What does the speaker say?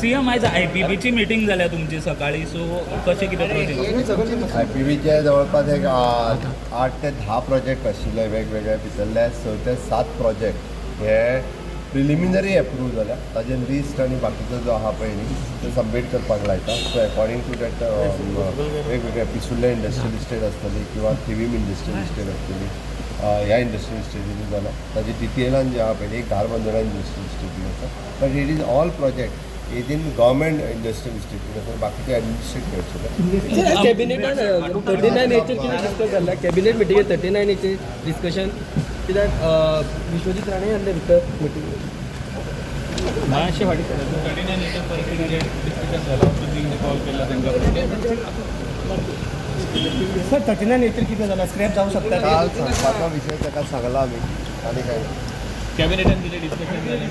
CM, आयज आयपीबीची meeting जाल्या तुमची सकाळी, सो कशें कितें प्रोजेक्ट? आयपीबीचे जवळपास एक 8 ते 10 प्रोजेक्ट आशिल्ले वेगवेगळे. भितरले 6 ते 7 प्रोजेक्ट हे प्रिलिमिनरी एप्रूव जाल्या. ताजे लिस्ट आनी बाकीचो जो आहा पळय न्ही, ते सबमीट करपाक लायता. सो अकॉर्डिंग टू that वेगवेगळे पिसुर्ले इंडस्ट्रियल इस्टेट आसतली किंवा थिवीम इंडस्ट्रियल इस्टेट आसतली, ह्या इंडस्ट्रियल इस्टेटीनी जाला. ताजे डिटेलान जे आहा पळय न्ही, एक धारबांदोडा इंडस्ट्रियल इस्टेटीन आसा, but it is all project within government industrial इस्टेटीन आसा, बाकीचे एडमिनिस्ट्रेट करचे. कॅबिनेटान 39 एचेर कितें डिस्कस जाल्लें? कॅबिनेट मिटिंगेर 39 एचेर डिस्कशन कित्याक विश्वजीत राणे आसले भितर मिटींग? मातशें फाटीं. 39 एचेर परिस्थितीचेर डिस्कशन जाला. तुमी कॉल केला तांकां? सर, 39 एचेर कितें जालां? स्क्रॅप जावं शकता? काल सांगपाचो विशय ताका सांगला आमी, आनी काय ना. कॅबिनेटान कितें डिस्कशन जालें?